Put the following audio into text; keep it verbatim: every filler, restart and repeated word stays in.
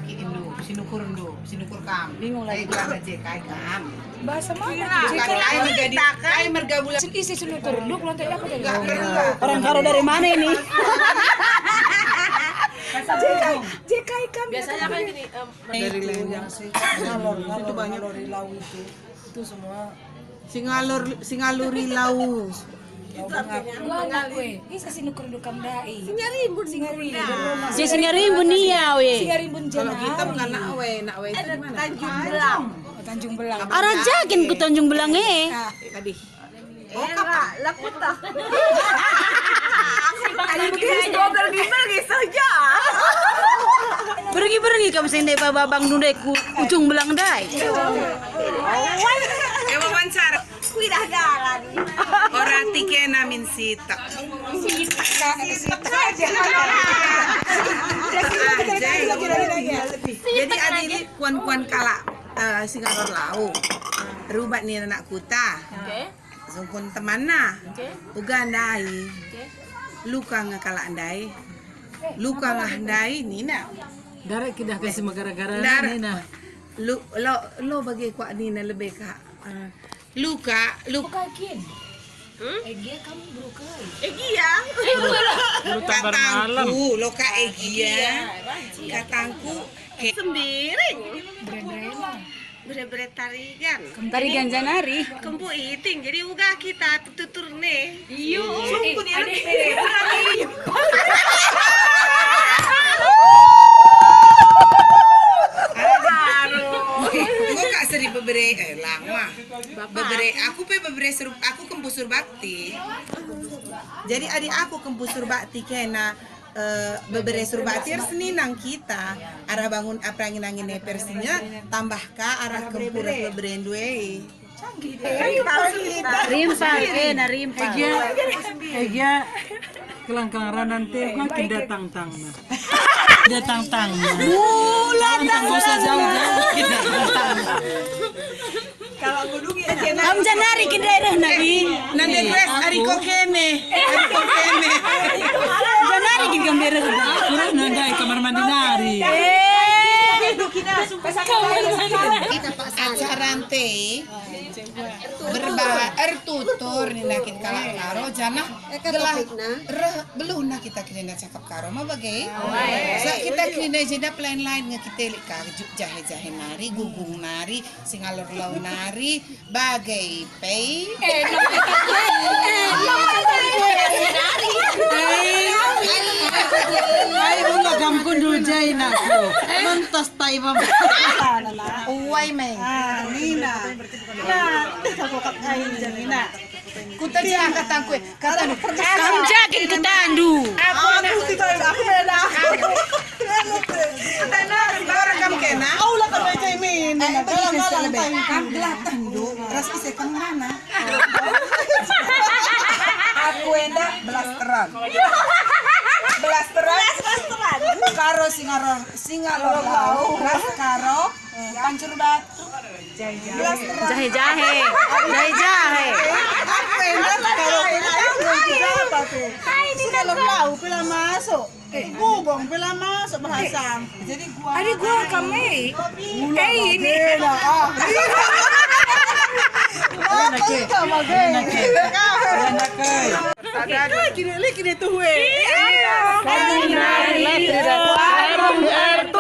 Indo, sinukur ndo, sinukur kam. Bingung lagi. Kai gua J K I kam. Bahasa mana? J K I. Kai merga di, kai merga bulan. Isi sinukur ndo, bulan tadi apa tadi? Enggak pernah. Orang Karo dari mana ini? J K I, J K I kam. Biasanya kan gini, em, dari itu yang si ngalor, itu banyak. Ngalori lau itu. Itu semua si ngalor, si ngalori lau. Gua anak we. Ih, sa sinukur ndo kam ndai. Singarimbun. Singarimbun. Si Singarimbun ia we. Singarimbun. Kalau kita janari. Bukan nak we, nak we itu di mana? Tanjung Belang. Oh, Tanjung Belang. Arah jakin ku Tanjung Belang e. Tadi. Oh, era, kapal. Laputa. Ada mungkin Google Bimbel gitu saja. Berengi-berengi kam sende babang nundai ku ujung belang ndai. Ya, wawancara. Kuidah dalan. Ora tikena min sitak. Sitak saja. Jadi, adi lit kuan-kuan kalak, eh, si ngalor lau. Rubat ni anak kuta. Oke. Sungkun temanna. Oke. Uga ndai. Oke. Luka nge kalak ndai. Luka nge ndai nina. Ndarek kidah kasih gara-gara nina. Lu, lo, lo bage kuak nina lebe ka. Eh, luka, luka. Bukan kin. Hmm? Egia kamu berukai. Egia. Lu tambar malam. Katangku, lo ka egia. Egia, banci. Katangku, ke- Sembiring. Bere-bere. Bere-bere tarigan. Tarigan janari. Kempu iting, jadi uga kita tutur ne. Iyo, eh, ada. Engko kak seri bebere, eh, lang mah. Bebere, aku pe bebere Sur-, aku kempu Surbakti. Jadi adi aku kempu Surbakti kena, eh, bebere Surbakti ersenina kita, arah bangun apa angin-angin e persinya, tambah ka arah kempu bebere ndue. Rimpal kena, rimpal. Egia, egia kelang-kelang ranan te makin datang tang. Datang tang. Datang, gak usah jauh-jauh. Datang tang. Kalau ngudungi aja. Kam janari kin daerah nabi. Nanti dress ari kokene. Ari kokene. Janari kin kam daerah. Kurang nandai kamar mandi nari. Eh. Acara ente berba-, ertutur nina kin kalak Karo, janah gelah reh beluhna kita kerina cakap Karo ma bage. Sa kita kerina jenda pelain-lain nge kita lit ka juk jahe-jahe nari, gugung nari, si ngalor lau nari, bage pe. Ai, ula kam kundu jai naku. Mentas tai mama. Uai me. Ah, nina. Nah, aku kap ai nina. Kutaja katangku, katandu. Kam jakin katandu. Aku, aku tidak, aku beda. Aku. Orang kam kena. Aku lah kalau cai min. Eh, galang-galang tai. Kam gelah tandu. Ras ise kam mana? Aku enda belasteran. Belasteran. Karo si ngalor, si ngalor lau. Ras karo pancur batu. Jahe-jahe. Jahe-jahe. Jahe-jahe. Apa yang kata kalau kita apa tuh? Sudah lo tahu, pula masuk. Eh, gubong, pula masuk bahasa. Jadi gua. Ada gua kami. Eh, ini. Beda, ah. Apa itu, Bang? Enak, eh. Enak, eh. Kini, kini tuh, weh. Iya. Warung R T.